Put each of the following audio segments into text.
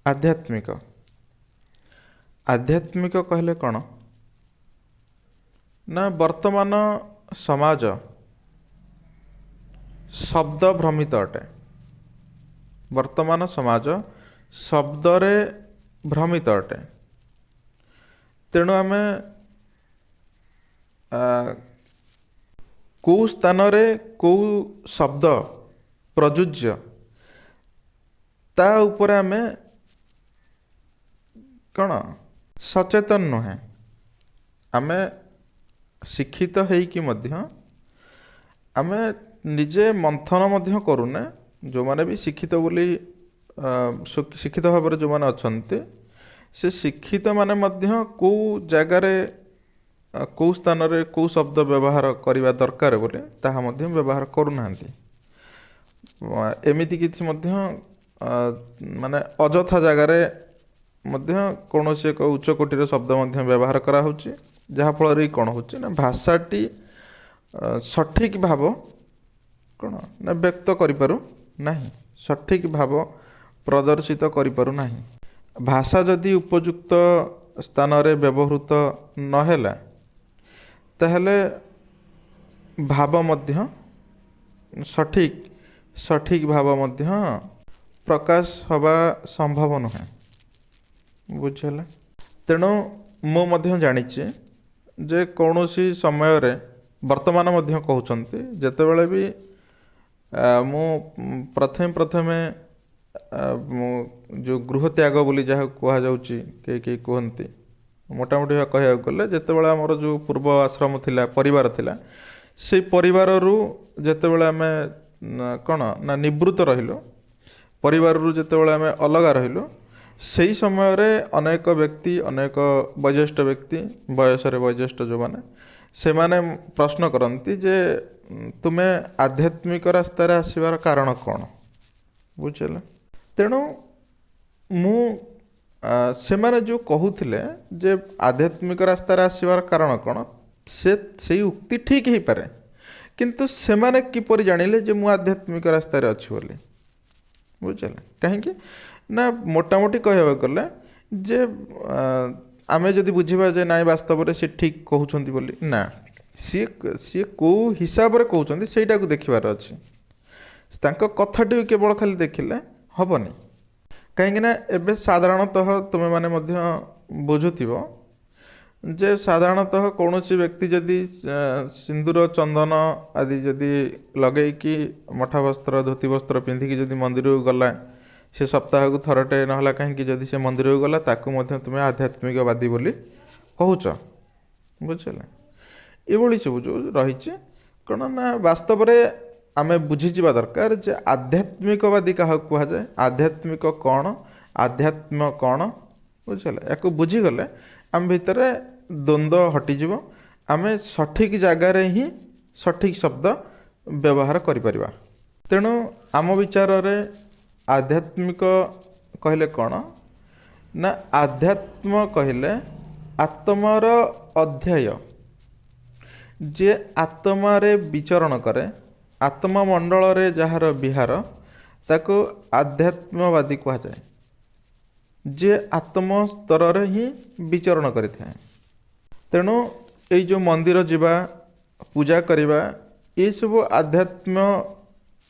ଆଧ୍ୟାତ୍ମିକ। ଆଧ୍ୟାତ୍ମିକ କହିଲେ କ'ଣ ନା, ବର୍ତ୍ତମାନ ସମାଜ ଶବ୍ଦ ଭ୍ରମିତ ଅଟେ। ବର୍ତ୍ତମାନ ସମାଜ ଶବ୍ଦରେ ଭ୍ରମିତ ଅଟେ। ତେଣୁ ଆମେ କେଉଁ ସ୍ଥାନରେ କେଉଁ ଶବ୍ଦ ପ୍ରଯୁଜ୍ୟ ତା ଉପରେ ଆମେ କ'ଣ ସଚେତନ ନୁହେଁ। ଆମେ ଶିକ୍ଷିତ ହେଇକି ମଧ୍ୟ ଆମେ ନିଜେ ମନ୍ଥନ ମଧ୍ୟ କରୁନେ। ଯେଉଁମାନେ ବି ଶିକ୍ଷିତ ବୋଲି ଶିକ୍ଷିତ ଭାବରେ ଯେଉଁମାନେ ଅଛନ୍ତି, ସେ ଶିକ୍ଷିତ ମାନେ ମଧ୍ୟ କେଉଁ ଜାଗାରେ କେଉଁ ସ୍ଥାନରେ କେଉଁ ଶବ୍ଦ ବ୍ୟବହାର କରିବା ଦରକାର ବୋଲି ତାହା ମଧ୍ୟ ବ୍ୟବହାର କରୁନାହାନ୍ତି। ଏମିତି କିଛି ମଧ୍ୟ ମାନେ ଅଯଥା ଜାଗାରେ ମଧ୍ୟ କୌଣସି ଏକ ଉଚ୍ଚ କୋଟିର ଶବ୍ଦ ମଧ୍ୟ ବ୍ୟବହାର କରାହେଉଛି, ଯାହାଫଳରେ କ'ଣ ହେଉଛି ନା ଭାଷାଟି ସଠିକ୍ ଭାବ କ'ଣ ନା ବ୍ୟକ୍ତ କରିପାରୁ ନାହିଁ, ସଠିକ୍ ଭାବ ପ୍ରଦର୍ଶିତ କରିପାରୁନାହିଁ। ଭାଷା ଯଦି ଉପଯୁକ୍ତ ସ୍ଥାନରେ ବ୍ୟବହୃତ ନହେଲା, ତାହେଲେ ଭାବ ମଧ୍ୟ ସଠିକ୍ ଭାବ ମଧ୍ୟ ପ୍ରକାଶ ହେବା ସମ୍ଭବ ନୁହେଁ। ବୁଝିହେଲା? ତେଣୁ ମୁଁ ମଧ୍ୟ ଜାଣିଛି ଯେ କୌଣସି ସମୟରେ ବର୍ତ୍ତମାନ ମଧ୍ୟ କହୁଛନ୍ତି, ଯେତେବେଳେ ବି ମୁଁ ପ୍ରଥମେ ପ୍ରଥମେ ମୁଁ ଯେଉଁ ଗୃହତ୍ୟାଗ ବୋଲି ଯାହାକୁ କୁହାଯାଉଛି, କେହି କେହି କୁହନ୍ତି, ମୋଟାମୋଟି କହିବାକୁ ଗଲେ ଯେତେବେଳେ ଆମର ଯେଉଁ ପୂର୍ବ ଆଶ୍ରମ ଥିଲା, ପରିବାର ଥିଲା, ସେଇ ପରିବାରରୁ ଯେତେବେଳେ ଆମେ କ'ଣ ନା ନିବୃତ୍ତ ରହିଲୁ, ପରିବାରରୁ ଯେତେବେଳେ ଆମେ ଅଲଗା ରହିଲୁ, ସେଇ ସମୟରେ ଅନେକ ବ୍ୟକ୍ତି, ଅନେକ ବୟୋଜ୍ୟେଷ୍ଠ ବ୍ୟକ୍ତି, ବୟସରେ ବୟୋଜ୍ୟେଷ୍ଠ ଯେଉଁମାନେ, ସେମାନେ ପ୍ରଶ୍ନ କରନ୍ତି ଯେ ତୁମେ ଆଧ୍ୟାତ୍ମିକ ରାସ୍ତାରେ ଆସିବାର କାରଣ କ'ଣ? ବୁଝିହେଲା? ତେଣୁ ମୁଁ ସେମାନେ ଯେଉଁ କହୁଥିଲେ ଯେ ଆଧ୍ୟାତ୍ମିକ ରାସ୍ତାରେ ଆସିବାର କାରଣ କ'ଣ, ସେ ସେଇ ଉକ୍ତି ଠିକ୍ ହେଇପାରେ, କିନ୍ତୁ ସେମାନେ କିପରି ଜାଣିଲେ ଯେ ମୁଁ ଆଧ୍ୟାତ୍ମିକ ରାସ୍ତାରେ ଅଛି ବୋଲି? ବୁଝିହେଲା? କାହିଁକି ନା ମୋଟାମୋଟି କହିବାକୁ ଗଲେ ଯେ ଆମେ ଯଦି ବୁଝିବା ଯେ ନାଇଁ ବାସ୍ତବରେ ସେ ଠିକ୍ କହୁଛନ୍ତି ବୋଲି, ନା, ସିଏ କେଉଁ ହିସାବରେ କହୁଛନ୍ତି ସେଇଟାକୁ ଦେଖିବାର ଅଛି। ତାଙ୍କ କଥାଟି କେବଳ ଖାଲି ଦେଖିଲେ ହେବନି। କାହିଁକିନା ଏବେ ସାଧାରଣତଃ ତୁମେମାନେ ମଧ୍ୟ ବୁଝୁଥିବ ଯେ ସାଧାରଣତଃ କୌଣସି ବ୍ୟକ୍ତି ଯଦି ସିନ୍ଦୁର ଚନ୍ଦନ ଆଦି ଯଦି ଲଗେଇକି ମଠା ବସ୍ତ୍ର ଧୋତି ବସ୍ତ୍ର ପିନ୍ଧିକି ଯଦି ମନ୍ଦିରକୁ ଗଲା, ସେ ସପ୍ତାହକୁ ଥରଟେ ନହେଲା କାହିଁକି ଯଦି ସେ ମନ୍ଦିରକୁ ଗଲା, ତାକୁ ମଧ୍ୟ ତୁମେ ଆଧ୍ୟାତ୍ମିକବାଦୀ ବୋଲି କହୁଛ। ବୁଝିଲା? ଏଭଳି ସବୁ ଯେଉଁ ରହିଛି କ'ଣ ନା ବାସ୍ତବରେ ଆମେ ବୁଝିଯିବା ଦରକାର ଯେ ଆଧ୍ୟାତ୍ମିକବାଦୀ କାହାକୁ କୁହାଯାଏ, ଆଧ୍ୟାତ୍ମିକ କ'ଣ, ଆଧ୍ୟାତ୍ମ କ'ଣ। ବୁଝିଲା? ୟାକୁ ବୁଝିଗଲେ ଆମ ଭିତରେ ଦ୍ୱନ୍ଦ୍ୱ ହଟିଯିବ, ଆମେ ସଠିକ୍ ଜାଗାରେ ହିଁ ସଠିକ୍ ଶବ୍ଦ ବ୍ୟବହାର କରିପାରିବା। ତେଣୁ ଆମ ବିଚାରରେ ଆଧ୍ୟାତ୍ମିକ କହିଲେ କ'ଣ ନା, ଆଧ୍ୟାତ୍ମ କହିଲେ ଆତ୍ମାର ଅଧ୍ୟାୟ, ଯିଏ ଆତ୍ମାରେ ବିଚରଣ କରେ, ଆତ୍ମମଣ୍ଡଳରେ ଯାହାର ବିହାର, ତାକୁ ଆଧ୍ୟାତ୍ମବାଦୀ କୁହାଯାଏ, ଯିଏ ଆତ୍ମସ୍ତରରେ ହିଁ ବିଚରଣ କରିଥାଏ। ତେଣୁ ଏଇ ଯେଉଁ ମନ୍ଦିର ଯିବା, ପୂଜା କରିବା, ଏସବୁ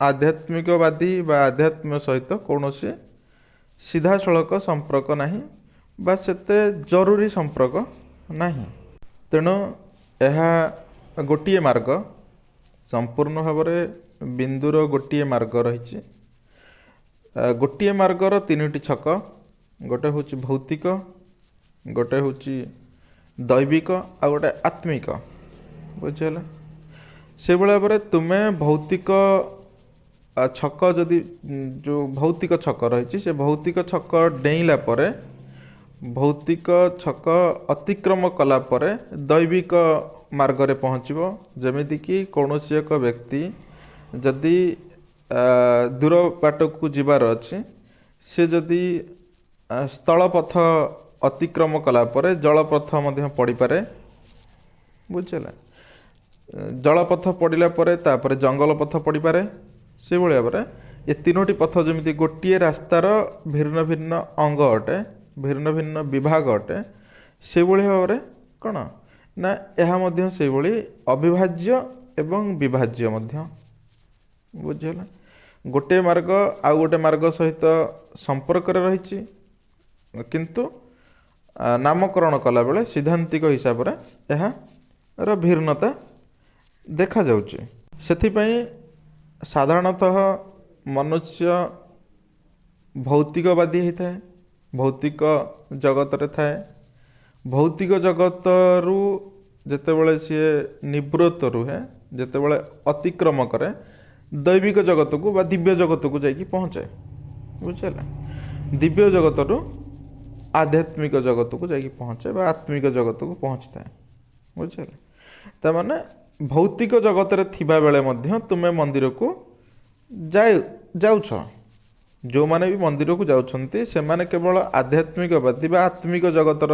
ଆଧ୍ୟାତ୍ମିକବାଦୀ ବା ଆଧ୍ୟାତ୍ମ ସହିତ କୌଣସି ସିଧାସଳଖ ସମ୍ପର୍କ ନାହିଁ ବା ସେତେ ଜରୁରୀ ସମ୍ପର୍କ ନାହିଁ। ତେଣୁ ଏହା ଗୋଟିଏ ମାର୍ଗ, ସମ୍ପୂର୍ଣ୍ଣ ଭାବରେ ବିନ୍ଦୁର ଗୋଟିଏ ମାର୍ଗ ରହିଛି। ଗୋଟିଏ ମାର୍ଗର ତିନିଟି ଛକ, ଗୋଟେ ହେଉଛି ଭୌତିକ, ଗୋଟେ ହେଉଛି ଦୈବିକ, ଆଉ ଗୋଟେ ଆତ୍ମିକ। ବୁଝିହେଲା? ସେଭଳି ଭାବରେ ତୁମେ ଭୌତିକ ଛକ ଯଦି ଯେଉଁ ଭୌତିକ ଛକ ରହିଛି, ସେ ଭୌତିକ ଛକ ଡେଇଁଲା ପରେ, ଭୌତିକ ଛକ ଅତିକ୍ରମ କଲା ପରେ ଦୈବିକ ମାର୍ଗରେ ପହଞ୍ଚିବ। ଯେମିତିକି କୌଣସି ଏକ ବ୍ୟକ୍ତି ଯଦି ଦୂର ବାଟକୁ ଯିବାର ଅଛି, ସେ ଯଦି ସ୍ଥଳପଥ ଅତିକ୍ରମ କଲା ପରେ ଜଳପଥ ମଧ୍ୟ ପଡ଼ିପାରେ। ବୁଝିହେଲା? ଜଳପଥ ପଡ଼ିଲା ପରେ ତାପରେ ଜଙ୍ଗଲ ପଥ ପଡ଼ିପାରେ। ସେଭଳି ଭାବରେ ଏ ତିନୋଟି ପଥ ଯେମିତି ଗୋଟିଏ ରାସ୍ତାର ଭିନ୍ନ ଭିନ୍ନ ଅଙ୍ଗ ଅଟେ, ଭିନ୍ନ ଭିନ୍ନ ବିଭାଗ ଅଟେ, ସେଭଳି ଭାବରେ କ'ଣ ନା ଏହା ମଧ୍ୟ ସେଇଭଳି ଅବିଭାଜ୍ୟ ଏବଂ ବିଭାଜ୍ୟ ମଧ୍ୟ। ବୁଝିହେଲା? ଗୋଟିଏ ମାର୍ଗ ଆଉ ଗୋଟେ ମାର୍ଗ ସହିତ ସମ୍ପର୍କରେ ରହିଛି, କିନ୍ତୁ ନାମକରଣ କଲାବେଳେ ସିଦ୍ଧାନ୍ତିକ ହିସାବରେ ଏହାର ଭିନ୍ନତା ଦେଖାଯାଉଛି। ସେଥିପାଇଁ ସାଧାରଣତଃ ମନୁଷ୍ୟ ଭୌତିକବାଦୀ ହେଇଥାଏ, ଭୌତିକ ଜଗତରେ ଥାଏ। ଭୌତିକ ଜଗତରୁ ଯେତେବେଳେ ସିଏ ନିବୃତ୍ତ ରୁହେ, ଯେତେବେଳେ ଅତିକ୍ରମ କରେ, ଦୈବିକ ଜଗତକୁ ବା ଦିବ୍ୟ ଜଗତକୁ ଯାଇକି ପହଞ୍ଚେ। ବୁଝିହେଲା? ଦିବ୍ୟ ଜଗତରୁ ଆଧ୍ୟାତ୍ମିକ ଜଗତକୁ ଯାଇକି ପହଞ୍ଚେ ବା ଆତ୍ମିକ ଜଗତକୁ ପହଞ୍ଚିଥାଏ। ବୁଝିହେଲା? ତାମାନେ ଭୌତିକ ଜଗତରେ ଥିବାବେଳେ ମଧ୍ୟ ତୁମେ ମନ୍ଦିରକୁ ଯାଉଛ। ଯେଉଁମାନେ ବି ମନ୍ଦିରକୁ ଯାଉଛନ୍ତି, ସେମାନେ କେବଳ ଆଧ୍ୟାତ୍ମିକବାଦୀ ବା ଆତ୍ମିକ ଜଗତର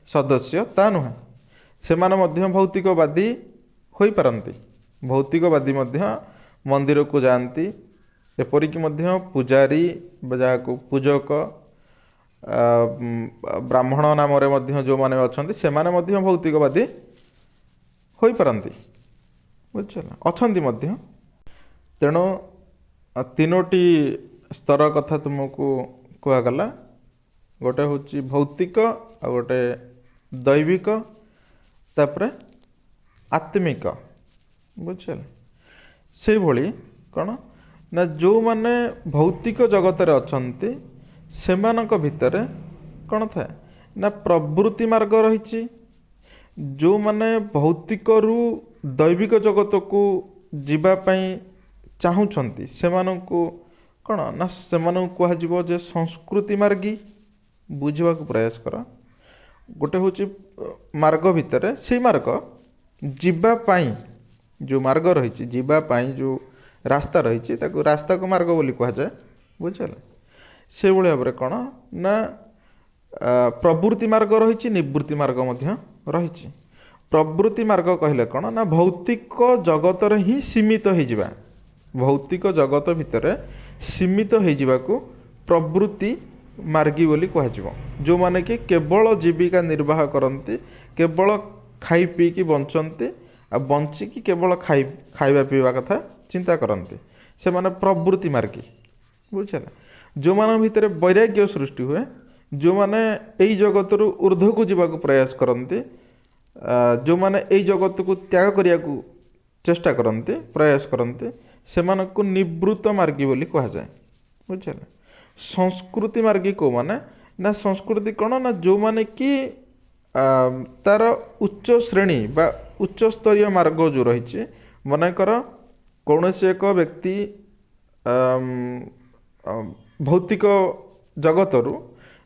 ସଦସ୍ୟ ତା ନୁହେଁ, ସେମାନେ ମଧ୍ୟ ଭୌତିକବାଦୀ ହୋଇପାରନ୍ତି। ଭୌତିକବାଦୀ ମଧ୍ୟ ମନ୍ଦିରକୁ ଯାଆନ୍ତି। ଏପରିକି ମଧ୍ୟ ପୂଜାରୀ ବା ଯାହାକୁ ପୂଜକ, ବ୍ରାହ୍ମଣ ନାମରେ ମଧ୍ୟ ଯେଉଁମାନେ ଅଛନ୍ତି, ସେମାନେ ମଧ୍ୟ ଭୌତିକବାଦୀ ହୋଇପାରନ୍ତି। ବୁଝିଲା? ଅଛନ୍ତି ମଧ୍ୟ। ତେଣୁ ତିନୋଟି ସ୍ତର କଥା ତୁମକୁ କୁହାଗଲା। ଗୋଟେ ହେଉଛି ଭୌତିକ, ଆଉ ଗୋଟେ ଦୈବିକ, ତାପରେ ଆତ୍ମିକ। ବୁଝିହେଲା? ସେଇଭଳି କ'ଣ ନା ଯେଉଁମାନେ ଭୌତିକ ଜଗତରେ ଅଛନ୍ତି, ସେମାନଙ୍କ ଭିତରେ କ'ଣ ଥାଏ ନା ପ୍ରବୃତ୍ତି ମାର୍ଗ ରହିଛି। ଯେଉଁମାନେ ଭୌତିକରୁ ଦୈବିକ ଜଗତକୁ ଯିବା ପାଇଁ ଚାହୁଁଛନ୍ତି, ସେମାନଙ୍କୁ କ'ଣ ନା ସେମାନଙ୍କୁ କୁହାଯିବ ଯେ ସଂସ୍କୃତି ମାର୍ଗୀ। ବୁଝିବାକୁ ପ୍ରୟାସ କର। ଗୋଟେ ହେଉଛି ମାର୍ଗ ଭିତରେ ସେଇ ମାର୍ଗ ଯିବା ପାଇଁ ଯେଉଁ ମାର୍ଗ ରହିଛି, ଯିବା ପାଇଁ ଯେଉଁ ରାସ୍ତା ରହିଛି, ତାକୁ ରାସ୍ତାକୁ ମାର୍ଗ ବୋଲି କୁହାଯାଏ। ବୁଝିହେଲା? ସେଇଭଳି ଭାବରେ କ'ଣ ନା ପ୍ରବୃତ୍ତି ମାର୍ଗ ରହିଛି, ନିବୃତ୍ତି ମାର୍ଗ ମଧ୍ୟ ରହିଛି। ପ୍ରବୃତ୍ତି ମାର୍ଗ କହିଲେ କ'ଣ ନା ଭୌତିକ ଜଗତରେ ହିଁ ସୀମିତ ହେଇଯିବା। ଭୌତିକ ଜଗତ ଭିତରେ ସୀମିତ ହେଇଯିବାକୁ ପ୍ରବୃତ୍ତି ମାର୍ଗୀ ବୋଲି କୁହାଯିବ। ଯେଉଁମାନେ କି କେବଳ ଜୀବିକା ନିର୍ବାହ କରନ୍ତି, କେବଳ ଖାଇ ପିଇକି ବଞ୍ଚନ୍ତି, ଆଉ ବଞ୍ଚିକି କେବଳ ଖାଇବା ପିଇବା କଥା ଚିନ୍ତା କରନ୍ତି, ସେମାନେ ପ୍ରବୃତ୍ତି ମାର୍ଗୀ। ବୁଝିହେଲା? ଯେଉଁମାନଙ୍କ ଭିତରେ ବୈରାଗ୍ୟ ସୃଷ୍ଟି ହୁଏ, ଯେଉଁମାନେ ଏଇ ଜଗତରୁ ଉର୍ଦ୍ଧ୍ୱକୁ ଯିବାକୁ ପ୍ରୟାସ କରନ୍ତି, ଯେଉଁମାନେ ଏଇ ଜଗତକୁ ତ୍ୟାଗ କରିବାକୁ ଚେଷ୍ଟା କରନ୍ତି, ପ୍ରୟାସ କରନ୍ତି, ସେମାନଙ୍କୁ ନିବୃତ୍ତ ମାର୍ଗୀ ବୋଲି କୁହାଯାଏ। ବୁଝିହେଲା? ସଂସ୍କୃତି ମାର୍ଗୀ କେଉଁମାନେ ନା ସଂସ୍କୃତି କ'ଣ ନା ଯେଉଁମାନେ କି ତାର ଉଚ୍ଚ ଶ୍ରେଣୀ ବା ଉଚ୍ଚସ୍ତରୀୟ ମାର୍ଗ ଯେଉଁ ରହିଛି। ମନେକର କୌଣସି ଏକ ବ୍ୟକ୍ତି ଭୌତିକ ଜଗତରୁ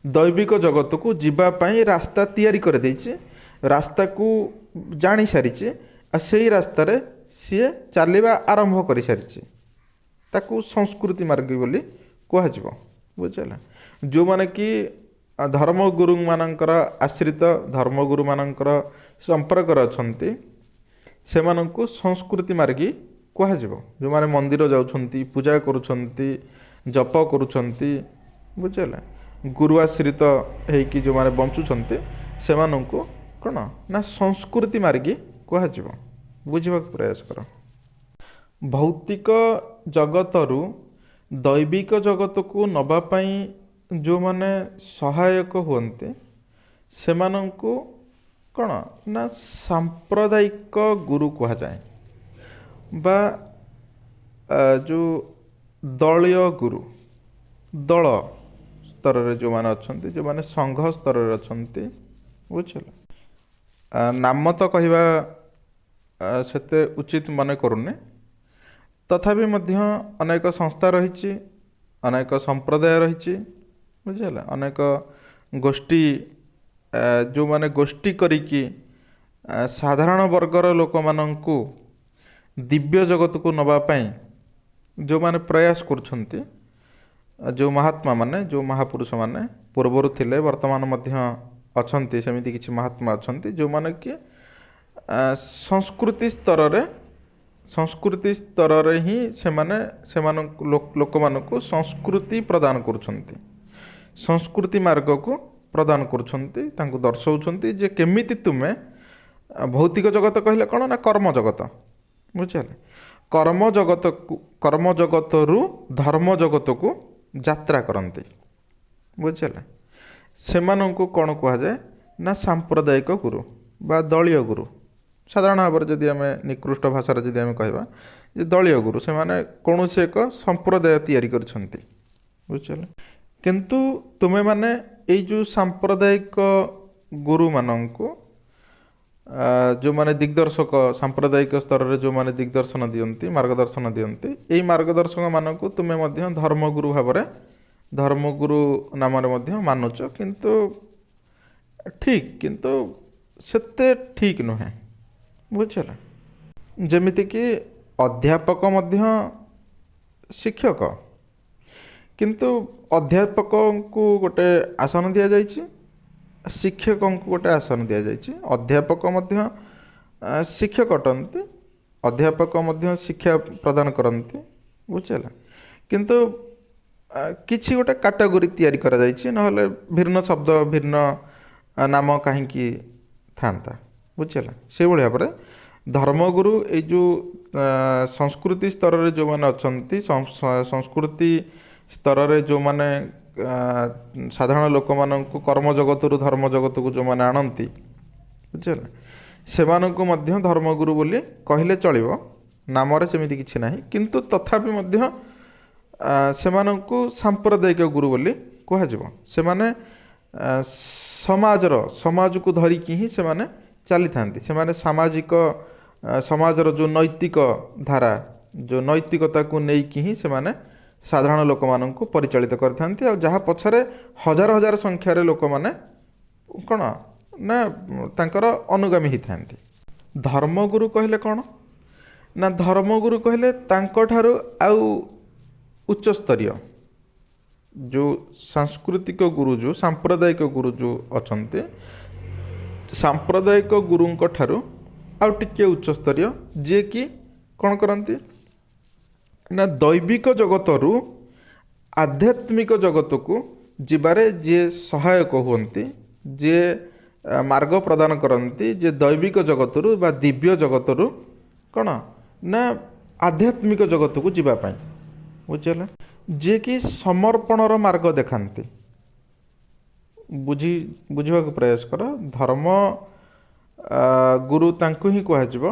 ଦୈବିକ ଜଗତକୁ ଯିବା ପାଇଁ ରାସ୍ତା ତିଆରି କରିଦେଇଛି, ରାସ୍ତାକୁ ଜାଣିସାରିଛି, ଆଉ ସେଇ ରାସ୍ତାରେ ସିଏ ଚାଲିବା ଆରମ୍ଭ କରିସାରିଛି, ତାକୁ ସଂସ୍କୃତି ମାର୍ଗୀ ବୋଲି କୁହାଯିବ। ବୁଝିହେଲା? ଯେଉଁମାନେ କି ଧର୍ମଗୁରୁମାନଙ୍କର ଆଶ୍ରିତ, ଧର୍ମଗୁରୁମାନଙ୍କର ସମ୍ପର୍କରେ ଅଛନ୍ତି, ସେମାନଙ୍କୁ ସଂସ୍କୃତି ମାର୍ଗୀ କୁହାଯିବ। ଯେଉଁମାନେ ମନ୍ଦିର ଯାଉଛନ୍ତି, ପୂଜା କରୁଛନ୍ତି, ଜପ କରୁଛନ୍ତି, ବୁଝିହେଲା, ଗୁରୁ ଆଶ୍ରିତ ହେଇକି ଯେଉଁମାନେ ବଞ୍ଚୁଛନ୍ତି, ସେମାନଙ୍କୁ କ'ଣ ନା ସଂସ୍କୃତି ମାର୍ଗୀ କୁହାଯିବ। ବୁଝିବାକୁ ପ୍ରୟାସ କର। ଭୌତିକ ଜଗତରୁ ଦୈବିକ ଜଗତକୁ ନେବା ପାଇଁ ଯେଉଁମାନେ ସହାୟକ ହୁଅନ୍ତି, ସେମାନଙ୍କୁ କ'ଣ ନା ସାମ୍ପ୍ରଦାୟିକ ଗୁରୁ କୁହାଯାଏ ବା ଯେଉଁ ଦଳୀୟ ଗୁରୁ, ଦଳ ସ୍ତରରେ ଯେଉଁମାନେ ଅଛନ୍ତି, ଯେଉଁମାନେ ସଂଘ ସ୍ତରରେ ଅଛନ୍ତି। ବୁଝିଲ? ନାମ ତ କହିବା ସେତେ ଉଚିତ ମନେ କରୁନି, ତଥାପି ମଧ୍ୟ ଅନେକ ସଂସ୍ଥା ରହିଛି, ଅନେକ ସମ୍ପ୍ରଦାୟ ରହିଛି। ବୁଝିହେଲା? ଅନେକ ଗୋଷ୍ଠୀ, ଯେଉଁମାନେ ଗୋଷ୍ଠୀ କରିକି ସାଧାରଣ ବର୍ଗର ଲୋକମାନଙ୍କୁ ଦିବ୍ୟ ଜଗତକୁ ନେବା ପାଇଁ ଯେଉଁମାନେ ପ୍ରୟାସ କରୁଛନ୍ତି, ଯେଉଁ ମହାତ୍ମା ମାନେ, ଯେଉଁ ମହାପୁରୁଷମାନେ ପୂର୍ବରୁ ଥିଲେ, ବର୍ତ୍ତମାନ ମଧ୍ୟ ଅଛନ୍ତି, ସେମିତି କିଛି ମହାତ୍ମା ଅଛନ୍ତି ଯେଉଁମାନେ କି ସଂସ୍କୃତି ସ୍ତରରେ ସଂସ୍କୃତି ସ୍ତରରେ ହିଁ ସେମାନେ ସେମାନଙ୍କୁ ଲୋକମାନଙ୍କୁ ସଂସ୍କୃତି ପ୍ରଦାନ କରୁଛନ୍ତି, ସଂସ୍କୃତି ମାର୍ଗକୁ ପ୍ରଦାନ କରୁଛନ୍ତି, ତାଙ୍କୁ ଦର୍ଶାଉଛନ୍ତି ଯେ କେମିତି ତୁମେ ଭୌତିକ ଜଗତ କହିଲେ କ'ଣ ନା କର୍ମ ଜଗତ, ବୁଝିହେଲା? କର୍ମ ଜଗତକୁ, କର୍ମ ଜଗତରୁ ଧର୍ମ ଜଗତକୁ ଯାତ୍ରା କରନ୍ତି, ବୁଝିହେଲା? ସେମାନଙ୍କୁ କ'ଣ କୁହାଯାଏ ନା ସାମ୍ପ୍ରଦାୟିକ ଗୁରୁ ବା ଦଳୀୟ ଗୁରୁ। ସାଧାରଣ ଭାବରେ ଯଦି ଆମେ ନିକୃଷ୍ଟ ଭାଷାରେ ଯଦି ଆମେ କହିବା ଯେ ଦଳୀୟ ଗୁରୁ, ସେମାନେ କୌଣସି ଏକ ସମ୍ପ୍ରଦାୟ ତିଆରି କରିଛନ୍ତି, ବୁଝିହେଲା? କିନ୍ତୁ ତୁମେମାନେ ଏଇ ଯେଉଁ ସାମ୍ପ୍ରଦାୟିକ ଗୁରୁମାନଙ୍କୁ, ଯେଉଁମାନେ ଦିଗ୍ଦର୍ଶକ, ସାମ୍ପ୍ରଦାୟିକ ସ୍ତରରେ ଯେଉଁମାନେ ଦିଗ୍ଦର୍ଶନ ଦିଅନ୍ତି, ମାର୍ଗଦର୍ଶନ ଦିଅନ୍ତି, ଏଇ ମାର୍ଗଦର୍ଶକମାନଙ୍କୁ ତୁମେ ମଧ୍ୟ ଧର୍ମଗୁରୁ ଭାବରେ, ଧର୍ମଗୁରୁ ନାମରେ ମଧ୍ୟ ମାନୁଛ, କିନ୍ତୁ ଠିକ୍, କିନ୍ତୁ ସେତେ ଠିକ୍ ନୁହେଁ, ବୁଝିହେଲା? ଯେମିତିକି ଅଧ୍ୟାପକ ମଧ୍ୟ ଶିକ୍ଷକ, କିନ୍ତୁ ଅଧ୍ୟାପକଙ୍କୁ ଗୋଟେ ଆସନ ଦିଆଯାଇଛି, ଶିକ୍ଷକଙ୍କୁ ଗୋଟେ ଆସନ ଦିଆଯାଇଛି। ଅଧ୍ୟାପକ ମଧ୍ୟ ଶିକ୍ଷକ ଅଟନ୍ତି, ଅଧ୍ୟାପକ ମଧ୍ୟ ଶିକ୍ଷା ପ୍ରଦାନ କରନ୍ତି, ବୁଝିହେଲା? କିନ୍ତୁ କିଛି ଗୋଟେ କାଟାଗୋରୀ ତିଆରି କରାଯାଇଛି, ନହେଲେ ଭିନ୍ନ ଶବ୍ଦ ଭିନ୍ନ ନାମ କାହିଁକି ଥାନ୍ତା, ବୁଝିହେଲା? ସେଇଭଳି ଭାବରେ ଧର୍ମଗୁରୁ ଏଇ ଯେଉଁ ସଂସ୍କୃତି ସ୍ତରରେ ଯେଉଁମାନେ ଅଛନ୍ତି, ସଂସ୍କୃତି ସ୍ତରରେ ଯେଉଁମାନେ ସାଧାରଣ ଲୋକମାନଙ୍କୁ କର୍ମ ଜଗତରୁ ଧର୍ମ ଜଗତକୁ ଯେଉଁମାନେ ଆଣନ୍ତି, ବୁଝିହେଲା? ସେମାନଙ୍କୁ ମଧ୍ୟ ଧର୍ମଗୁରୁ ବୋଲି କହିଲେ ଚଳିବ, ନାମରେ ସେମିତି କିଛି ନାହିଁ, କିନ୍ତୁ ତଥାପି ମଧ୍ୟ ସେମାନଙ୍କୁ ସାମ୍ପ୍ରଦାୟିକ ଗୁରୁ ବୋଲି କୁହାଯିବ। ସେମାନେ ସମାଜର, ସମାଜକୁ ଧରିକି ହିଁ ସେମାନେ ଚାଲିଥାନ୍ତି। ସେମାନେ ସାମାଜିକ, ସମାଜର ଯେଉଁ ନୈତିକ ଧାରା, ଯେଉଁ ନୈତିକତାକୁ ନେଇକି ହିଁ ସେମାନେ ସାଧାରଣ ଲୋକମାନଙ୍କୁ ପରିଚାଳିତ କରିଥାନ୍ତି, ଆଉ ଯାହା ପଛରେ ହଜାର ହଜାର ସଂଖ୍ୟାରେ ଲୋକମାନେ କ'ଣ ନା ତାଙ୍କର ଅନୁଗାମୀ ହେଇଥାନ୍ତି। ଧର୍ମଗୁରୁ କହିଲେ କ'ଣ ନା ଧର୍ମଗୁରୁ କହିଲେ ତାଙ୍କଠାରୁ ଆଉ ଉଚ୍ଚସ୍ତରୀୟ ଯେଉଁ ସାଂସ୍କୃତିକ ଗୁରୁ, ଯେଉଁ ସାମ୍ପ୍ରଦାୟିକ ଗୁରୁ ଯେଉଁ ଅଛନ୍ତି, ସାମ୍ପ୍ରଦାୟିକ ଗୁରୁଙ୍କ ଠାରୁ ଆଉ ଟିକିଏ ଉଚ୍ଚସ୍ତରୀୟ, ଯିଏକି କ'ଣ କରନ୍ତି ନା ଦୈବିକ ଜଗତରୁ ଆଧ୍ୟାତ୍ମିକ ଜଗତକୁ ଯିବାରେ ଯିଏ ସହାୟକ ହୁଅନ୍ତି, ଯିଏ ମାର୍ଗ ପ୍ରଦାନ କରନ୍ତି, ଯିଏ ଦୈବିକ ଜଗତରୁ ବା ଦିବ୍ୟ ଜଗତରୁ କ'ଣ ନା ଆଧ୍ୟାତ୍ମିକ ଜଗତକୁ ଯିବା ପାଇଁ, ବୁଝିହେଲା? ଯିଏକି ସମର୍ପଣର ମାର୍ଗ ଦେଖାନ୍ତି। ବୁଝିବାକୁ ପ୍ରୟାସ କର। ଧର୍ମ ଗୁରୁ ତାଙ୍କୁ ହିଁ କୁହାଯିବ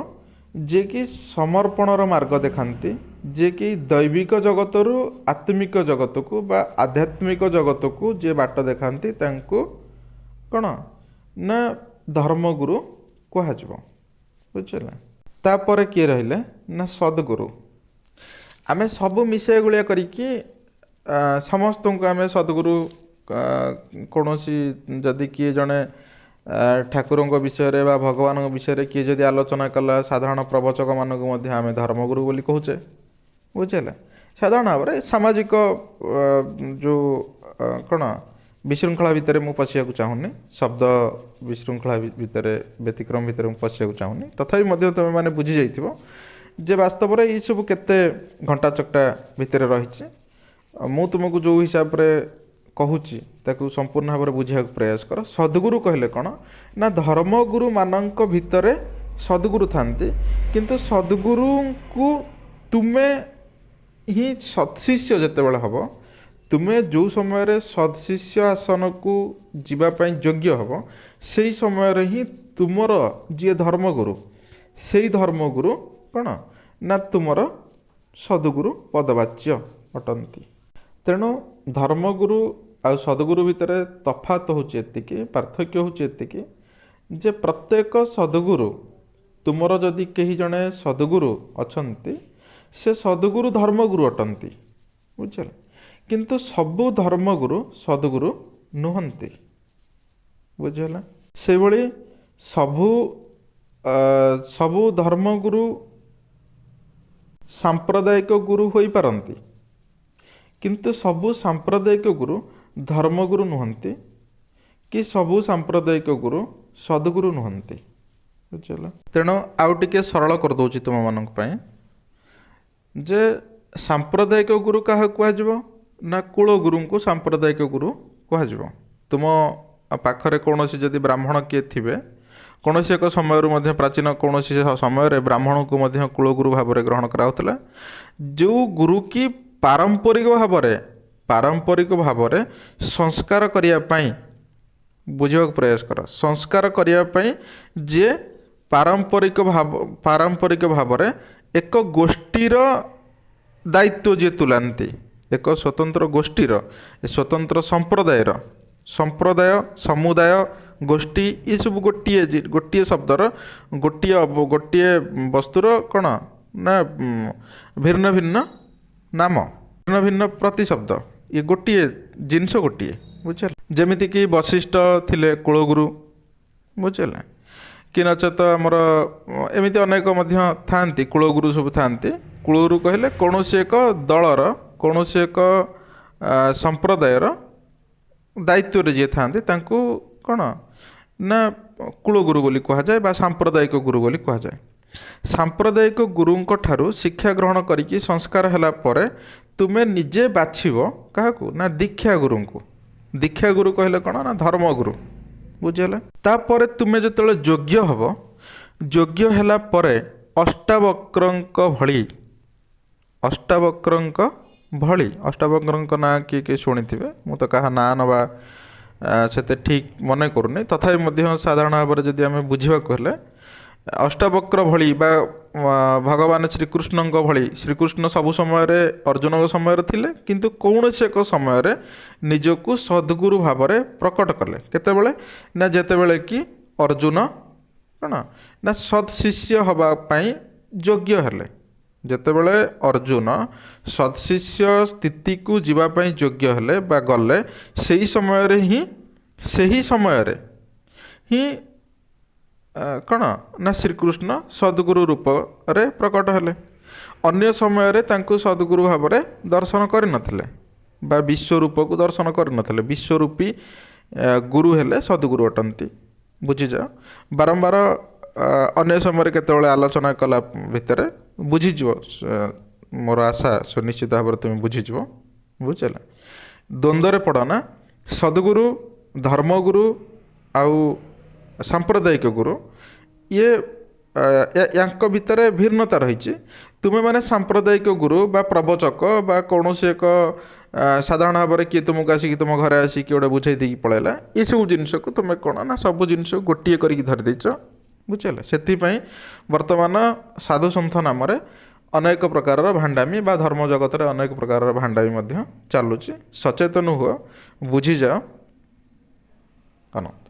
ଯିଏକି ସମର୍ପଣର ମାର୍ଗ ଦେଖାନ୍ତି, ଯିଏକି ଦୈବିକ ଜଗତରୁ ଆତ୍ମିକ ଜଗତକୁ ବା ଆଧ୍ୟାତ୍ମିକ ଜଗତକୁ ଯିଏ ବାଟ ଦେଖାନ୍ତି, ତାଙ୍କୁ କ'ଣ ନା ଧର୍ମଗୁରୁ କୁହାଯିବ, ବୁଝିଲା? ତାପରେ କିଏ ରହିଲେ ନା ସଦ୍ଗୁରୁ। ଆମେ ସବୁ ମିଶାଇ ଗୁଳିଆ କରିକି ସମସ୍ତଙ୍କୁ ଆମେ ସଦ୍ଗୁରୁ, କୌଣସି ଯଦି କିଏ ଜଣେ ଠାକୁରଙ୍କ ବିଷୟରେ ବା ଭଗବାନଙ୍କ ବିଷୟରେ କିଏ ଯଦି ଆଲୋଚନା କଲା, ସାଧାରଣ ପ୍ରବଚକମାନଙ୍କୁ ମଧ୍ୟ ଆମେ ଧର୍ମଗୁରୁ ବୋଲି କହୁଛେ, ବୁଝିହେଲା? ସାଧାରଣ ଭାବରେ ସାମାଜିକ ଯେଉଁ କ'ଣ ବିଶୃଙ୍ଖଳା ଭିତରେ ମୁଁ ପଶିବାକୁ ଚାହୁଁନି, ଶବ୍ଦ ବିଶୃଙ୍ଖଳା ଭିତରେ, ବ୍ୟତିକ୍ରମ ଭିତରେ ମୁଁ ପଶିବାକୁ ଚାହୁଁନି। ତଥାପି ମଧ୍ୟ ତୁମେମାନେ ବୁଝି ଯାଇଥିବ ଯେ ବାସ୍ତବରେ ଏଇସବୁ କେତେ ଘଣ୍ଟା ଚକଟା ଭିତରେ ରହିଛି। ମୁଁ ତୁମକୁ ଯେଉଁ ହିସାବରେ କହୁଛି ତାକୁ ସମ୍ପୂର୍ଣ୍ଣ ଭାବରେ ବୁଝିବାକୁ ପ୍ରୟାସ କର। ସଦ୍ଗୁରୁ କହିଲେ କ'ଣ ନା ଧର୍ମଗୁରୁମାନଙ୍କ ଭିତରେ ସଦ୍ଗୁରୁ ଥାନ୍ତି, କିନ୍ତୁ ସଦ୍ଗୁରୁଙ୍କୁ ତୁମେ ହିଁ ସତ୍ଶିଷ୍ୟ ଯେତେବେଳେ ହେବ, ତୁମେ ଯେଉଁ ସମୟରେ ସତ୍ଶିଷ୍ୟ ଆସନକୁ ଯିବା ପାଇଁ ଯୋଗ୍ୟ ହେବ, ସେଇ ସମୟରେ ହିଁ ତୁମର ଯିଏ ଧର୍ମଗୁରୁ, ସେଇ ଧର୍ମଗୁରୁ କ'ଣ ନା ତୁମର ସଦ୍ଗୁରୁ ପଦବାଚ୍ୟ ଅଟନ୍ତି। ତେଣୁ ଧର୍ମଗୁରୁ ଆଉ ସଦ୍ଗୁରୁ ଭିତରେ ତଫାତ ହେଉଛି ଏତିକି, ପାର୍ଥକ୍ୟ ହେଉଛି ଏତିକି ଯେ ପ୍ରତ୍ୟେକ ସଦ୍ଗୁରୁ, ତୁମର ଯଦି କେହି ଜଣେ ସଦ୍ଗୁରୁ ଅଛନ୍ତି, ସେ ସଦ୍ଗୁରୁ ଧର୍ମଗୁରୁ ଅଟନ୍ତି, ବୁଝିଲ? କିନ୍ତୁ ସବୁ ଧର୍ମଗୁରୁ ସଦ୍ଗୁରୁ ନୁହନ୍ତି, ବୁଝିହେଲା? ସେଇଭଳି ସବୁ ଧର୍ମଗୁରୁ ସାମ୍ପ୍ରଦାୟିକ ଗୁରୁ ହୋଇପାରନ୍ତି, କିନ୍ତୁ ସବୁ ସାମ୍ପ୍ରଦାୟିକ ଗୁରୁ ଧର୍ମଗୁରୁ ନୁହନ୍ତି କି ସବୁ ସାମ୍ପ୍ରଦାୟିକ ଗୁରୁ ସଦ୍ଗୁରୁ ନୁହନ୍ତି, ବୁଝିହେଲା? ତେଣୁ ଆଉ ଟିକେ ସରଳ କରିଦେଉଛି ତୁମମାନଙ୍କ ପାଇଁ। ଯେ ସାମ୍ପ୍ରଦାୟିକ ଗୁରୁ କାହାକୁ କୁହାଯିବ ନା କୁଳଗୁରୁଙ୍କୁ ସାମ୍ପ୍ରଦାୟିକ ଗୁରୁ କୁହାଯିବ। ତୁମ ପାଖରେ କୌଣସି ଯଦି ବ୍ରାହ୍ମଣ କିଏ ଥିବେ, କୌଣସି ଏକ ସମୟରୁ ମଧ୍ୟ ପ୍ରାଚୀନ କୌଣସି ସମୟରେ ବ୍ରାହ୍ମଣଙ୍କୁ ମଧ୍ୟ କୁଳଗୁରୁ ଭାବରେ ଗ୍ରହଣ କରାହେଉଥିଲା। ଯେଉଁ ଗୁରୁ କି ପାରମ୍ପରିକ ଭାବରେ ସଂସ୍କାର କରିବା ପାଇଁ, ବୁଝିବାକୁ ପ୍ରୟାସ କର, ସଂସ୍କାର କରିବା ପାଇଁ ଯିଏ ପାରମ୍ପରିକ ଭାବରେ ଏକ ଗୋଷ୍ଠୀର ଦାୟିତ୍ୱ ଯିଏ ତୁଲାନ୍ତି, ଏକ ସ୍ୱତନ୍ତ୍ର ଗୋଷ୍ଠୀର, ସ୍ୱତନ୍ତ୍ର ସମ୍ପ୍ରଦାୟର, ସମ୍ପ୍ରଦାୟ, ସମୁଦାୟ, ଗୋଷ୍ଠୀ, ଏସବୁ ଗୋଟିଏ ଶବ୍ଦର ଗୋଟିଏ ବସ୍ତୁର କ'ଣ ନା ଭିନ୍ନ ଭିନ୍ନ ନାମ, ଭିନ୍ନ ଭିନ୍ନ ପ୍ରତିଶବ୍ଦ, ଇଏ ଗୋଟିଏ ଜିନିଷ ଗୋଟିଏ, ବୁଝିହେଲା? ଯେମିତିକି ବଶିଷ୍ଠ ଥିଲେ କୁଳଗୁରୁ, ବୁଝିହେଲା କି? ନଚେତ ଆମର ଏମିତି ଅନେକ ମଧ୍ୟ ଥାଆନ୍ତି, କୁଳଗୁରୁ ସବୁ ଥାଆନ୍ତି। କୁଳଗୁରୁ କହିଲେ କୌଣସି ଏକ ଦଳର, କୌଣସି ଏକ ସମ୍ପ୍ରଦାୟର ଦାୟିତ୍ୱରେ ଯିଏ ଥାଆନ୍ତି ତାଙ୍କୁ କ'ଣ ନା କୁଳଗୁରୁ ବୋଲି କୁହାଯାଏ ବା ସାମ୍ପ୍ରଦାୟିକ ଗୁରୁ ବୋଲି କୁହାଯାଏ। ସାମ୍ପ୍ରଦାୟିକ ଗୁରୁଙ୍କ ଠାରୁ ଶିକ୍ଷା ଗ୍ରହଣ କରିକି ସଂସ୍କାର ହେଲା ପରେ ତୁମେ ନିଜେ ବାଛିବ କାହାକୁ ନା ଦୀକ୍ଷା ଗୁରୁଙ୍କୁ। ଦୀକ୍ଷା ଗୁରୁ କହିଲେ କ'ଣ ନା ଧର୍ମଗୁରୁ, ବୁଝିହେଲା? ତାପରେ ତୁମେ ଯେତେବେଳେ ଯୋଗ୍ୟ ହେବ, ଯୋଗ୍ୟ ହେଲା ପରେ ଅଷ୍ଟାବକ୍ରଙ୍କ ଭଳି, ଅଷ୍ଟାବକ୍ରଙ୍କ ନାଁ କିଏ କିଏ ଶୁଣିଥିବେ, ମୁଁ ତ କାହା ନାଁ ନେବା ସେତେ ଠିକ୍ ମନେ କରୁନି, ତଥାପି ମଧ୍ୟ ସାଧାରଣ ଭାବରେ ଯଦି ଆମେ ବୁଝିବାକୁ ହେଲେ ଅଷ୍ଟାବକ୍ର ଭଳି ବା ଭଗବାନ ଶ୍ରୀକୃଷ୍ଣଙ୍କ ଭଳି, ଶ୍ରୀକୃଷ୍ଣ ସବୁ ସମୟରେ ଅର୍ଜୁନଙ୍କ ସମୟରେ ଥିଲେ, କିନ୍ତୁ କୌଣସି ଏକ ସମୟରେ ନିଜକୁ ସଦ୍ଗୁରୁ ଭାବରେ ପ୍ରକଟ କଲେ। କେତେବେଳେ ନା ଯେତେବେଳେ କି ଅର୍ଜୁନ କ'ଣ ନା ସତ୍ ଶିଷ୍ୟ ହେବା ପାଇଁ ଯୋଗ୍ୟ ହେଲେ। ଯେତେବେଳେ ଅର୍ଜୁନ ସତ୍ଶିଷ୍ୟ ସ୍ଥିତିକୁ ଯିବା ପାଇଁ ଯୋଗ୍ୟ ହେଲେ ବା ଗଲେ, ସେହି ସମୟରେ ହିଁ କ'ଣ ନା ଶ୍ରୀକୃଷ୍ଣ ସଦ୍ଗୁରୁ ରୂପରେ ପ୍ରକଟ ହେଲେ। ଅନ୍ୟ ସମୟରେ ତାଙ୍କୁ ସଦ୍ଗୁରୁ ଭାବରେ ଦର୍ଶନ କରିନଥିଲେ ବା ବିଶ୍ୱରୂପକୁ ଦର୍ଶନ କରିନଥିଲେ। ବିଶ୍ୱରୂପୀ ଗୁରୁ ହେଲେ ସଦ୍ଗୁରୁ ଅଟନ୍ତି, ବୁଝିଯାଅ। ବାରମ୍ବାର ଅନ୍ୟ ସମୟରେ କେତେବେଳେ ଆଲୋଚନା କଲା ଭିତରେ ବୁଝିଯିବ, ମୋର ଆଶା ସୁନିଶ୍ଚିତ ଭାବରେ ତୁମେ ବୁଝିଯିବ, ବୁଝିଲା? ଦ୍ୱନ୍ଦ୍ୱରେ ପଡ଼ନା। ସଦ୍ଗୁରୁ, ଧର୍ମଗୁରୁ ଆଉ ସାମ୍ପ୍ରଦାୟିକ ଗୁରୁ, ଇଏ ୟାଙ୍କ ଭିତରେ ଭିନ୍ନତା ରହିଛି। ତୁମେମାନେ ସାମ୍ପ୍ରଦାୟିକ ଗୁରୁ ବା ପ୍ରବଚକ ବା କୌଣସି ଏକ ସାଧାରଣ ଭାବରେ କିଏ ତୁମକୁ ଆସିକି ତୁମ ଘରେ ଆସିକି ଗୋଟେ ବୁଝେଇ ଦେଇକି ପଳେଇଲା, ଏସବୁ ଜିନିଷକୁ ତୁମେ କ'ଣ ନା ସବୁ ଜିନିଷକୁ ଗୋଟିଏ କରିକି ଧରି ଦେଇଛ, ବୁଝିହେଲା? ସେଥିପାଇଁ ବର୍ତ୍ତମାନ ସାଧୁସନ୍ଥ ନାମରେ ଅନେକ ପ୍ରକାରର ଭାଣ୍ଡାମି ବା ଧର୍ମ ଜଗତରେ ଅନେକ ପ୍ରକାରର ଭାଣ୍ଡାମି ମଧ୍ୟ ଚାଲୁଛି। ସଚେତନ ହୁଅ, ବୁଝିଯାଅ। ଅନନ୍ତ।